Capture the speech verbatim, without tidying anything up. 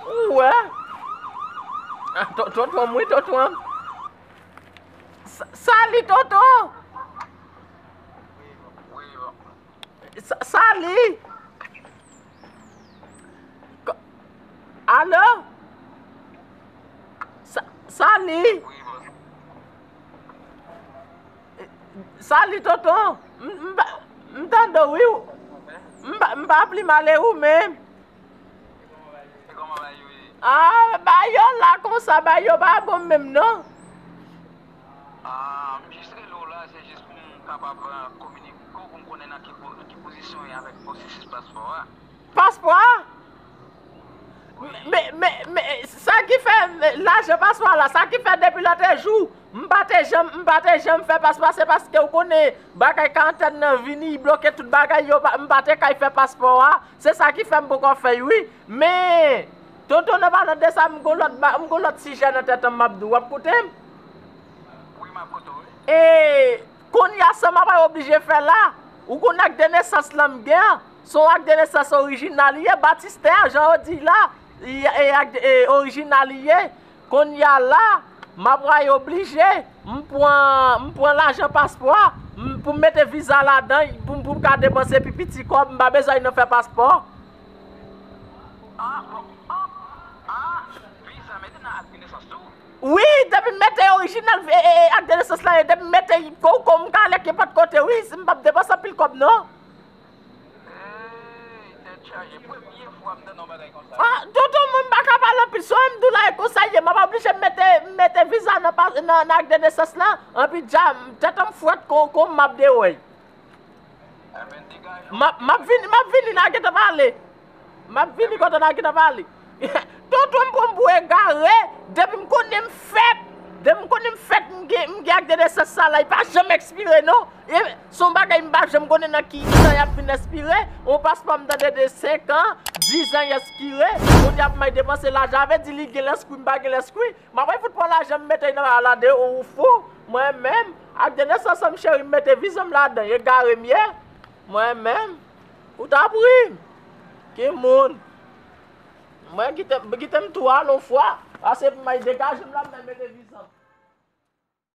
Ou wè? Ah, ton- tonton m, wi, tonton m. Sa- Sali, tonton! Sa- Sali! Ko- Alo? Sa- Sali? Sali, tonton. M- m pa- M tande w, wi. M pa- m pa pli mal, e ou menm? Ah, bagay yo la konsa, bagay yo pa bon menm, non. Ah, m jis rele w la, se jis pou m kapab, ah, kominike w, pou m konnen nan ki po- ki pozisyon w ye avèk pwosesis paspò a. Paspò a? Men, men, men, sa ki fè, men, lajan paspò a la, sa ki fè depi lòtrejou, m pa te janm, m pa te janm fè paspò a, se paske w konnen, bagay karantèn nan vini, bloke tout bagay yo, pa- m pa te kay fè paspò a, se sa ki fè m poko fè l, wi. Men, tonton, nan palan de sa, m gon lòt ba- m gon lòt sijè nan tèt an m ap di w, w ap koute m? Wi, m ap koute w, wi. E, kounye a, sa m ap oblije fè la, ou konn ak de nesans lan m gen an, se yon ak de nesans orijinal li ye, batistè a, jan yo di la, e, e, ak- e, orijinal li ye. Kounye a la, m ap pral oblije, m pran, m pran lajan paspò a, m- pou m mete viza ladan, pou, pou m ka depanse pi piti kòb, m pa bezwen nan fè paspò. Ah, bon, ah, ah, viza mete nan ak de nesans tou? Wi, depi m mete orijinal, e, e, e, ak de nesans la, e depi m mete kou kou m ka ale kenpòt kote, wi, si m p ap depanse anpil kòb, non. Ey, tèt chaje, premye fwa m tande yon bagay konsa. Ah, tonton, mwen m pa ka pale anpil, sa m di w la, e konsa l ye, m ap oblije m mete, m mete viza nan pa- nan, nan ak de nesans lan, anpi dja, tèt an m frèt kon, kon m ap dewòy. M ap, m ap vini, m ap vini, n a gentan pale. M ap vini kote n a gentan pale. Tonton m pran m pou egare, depi m konnen m fèt, depi m konnen m fèt, m gen, m gen ak de nesans sa la, li pa janm ekspire, non. E, se yon bagay m pa janm konnen nan ki tan y ap vin ekspire. Yon paspò m tande de senk an, diz an y ekspire, kounye a pou m al depanse lajan, sa vle di li gen lèskwi, m pa gen lèskwi. M ap fout pran lajan m mete nan ala de ou fou. Mwen menm, ak de nesans an m cheri, m mete viza m ladan, egare m ye. Mwen menm, ou ta pri m. Ki moun? Mwen kite, kite m tou al yon fwa. Ase pou m al degaje m la, m al mete viza m.